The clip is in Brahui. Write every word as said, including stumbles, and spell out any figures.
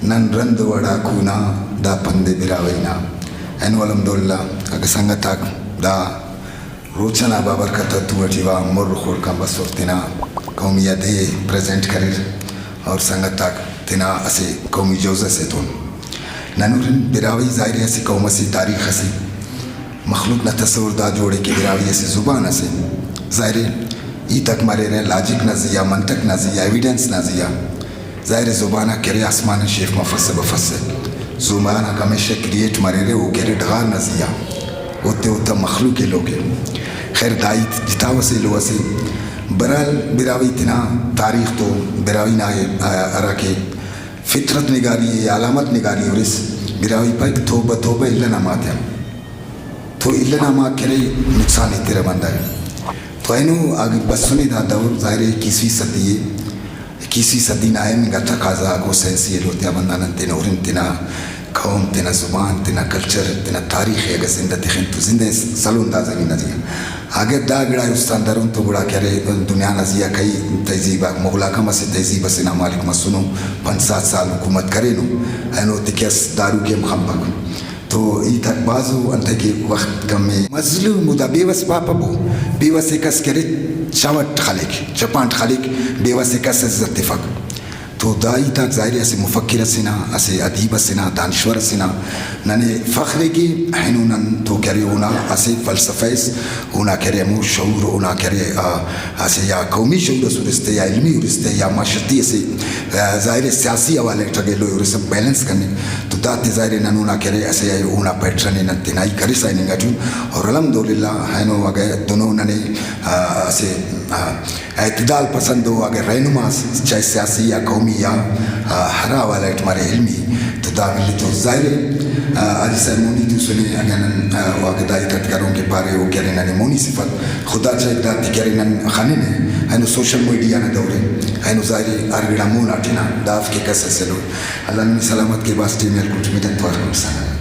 نن رند و اڑاکو نا دا پندے براہوئی نا۔ اینو الحمدللہ اگہ سنگت آک دا روچہ نا بابرکت ءِ تو اٹی وا مر خڑک آن بسر، تینا قومی ءِ دے ءِ پریزنٹ کریر اور سنگت آک تینا اسہ قومی جوزہ سے تون نن ہرن۔ براہوئی ظاہر ءِ اسہ قوم اسے، تاریخ اسے، مخلوق نا تصور دا جوڑ ءِ کہ براہوئی اسہ زبان اسے۔ ظاہر ءِ ہیت آک مریرہ لاجک نا زی آ، منطق نا زی آ، ایویڈنس نا زی آ۔ ظاہر ءِ زبان آک کہ ارے آسمان آن شیف مفسہ بفسہ، زبان آک ہمیشہ کریئیٹ مریرہ، او کہ ارے ڈغار نا زی آ، اوتے اوتا مخلوق ایلو کے۔ خیر دا ہیت جتا و اسہ ایلو اسے۔ بہرحال براہوئی تینا تاریخ تو براہوئی نا، آ، ہرا کہ فطرت نگاری ءِ یا علامت نگاری ءِ ہُرس، براہوئی پائک توبہ توبہ الہ نا ماتیان۔ تو الہ نا ما کہ ارے نقصان ایترہ بندغ۔ تو اینو اگہ بسنے دا دور ظاہر ءِ اکیسویں صدی ءِ، اکیسویں صدی نا اہم انگا تقاضا آک او سائنسی ایلو تیا بندغ نن تینا ہُرن، تینا قوم، تینا زبان، تینا کلچر، تینا تاریخ ءِ اگہ زندہ تخن تو زندہ ءِ سلون دا زمین نا زی آ۔ اگہ دا گڑا ءِ استان درون تو گڑا کہ ارے دنیا نا زی آ کئی تہذیب آک، مغل آک ہم اسہ تہذیب اسے نا مالک مسنو، پنچ ساٹھ سال حکومت کرینو، اینو تیکہ اس دارو کہ ہم خنپک۔ تو ہیت آک بھاز ءُ، انتئے کہ وخت کم ءِ۔ مظلوم ءُ دا بے وس پاپہ بو، بے وس ءِ کس کہ ارے چوٹ خلیک، چپانٹ خلیک، بے وس ءِ کس عزت تفک۔ تو دا ہیت آک ظاہر ءِ اسہ مفکر اسے نا، اسہ ادیب اسے نا، دانشور اسے نا ننے فخر ءِ کہ اینو نن تو کہ ارے اونا اسہ فلسفہ اس، اونا کہ ارے ہمو شعور، اونا کہ ارے، آ، اسہ یا قومی شعور اس ہُرس تے یا علمی ہُرس تے یا معاشرتی اسہ، آ، ظاہر ءِ سیاسی حوالہ اٹ اگہ ایلو ہُرسہ بیلنس کنے تو داتے ظاہر ءِ نن اونا کہ ارے اسہ اونا پیٹرن ءِ نن تینائی کرسا ہننگ اٹی اُن۔ اور الحمدللہ اینو اگہ دنو ننے، آ، اسہ، آ، اعتدال پسند ءُ اگہ رہنما اس، چاہے سیاسی یا قومی یا، آ، ہرا حوالہ اٹ مرے علمی، تو دا ملی تو ظاہر ءِ، آ، حاجی صاحب مونی توسنے، اگہ نن، آ، او اگہ دا ہیت اٹ کرون کہ پارے او کہ ارے ننے مونی صفت خدا چاہک داتے کہ ارے نن خننہ، اینو سوشل میڈیا نا دور ءِ، اینو ظاہر ءِ ہر گڑا مون آ ٹھنا، دا اف کہ کس اسے لو۔ اللہ ننے سلامت کے، بھاز ٹیم یل کٹ ملن توار کن سنگت۔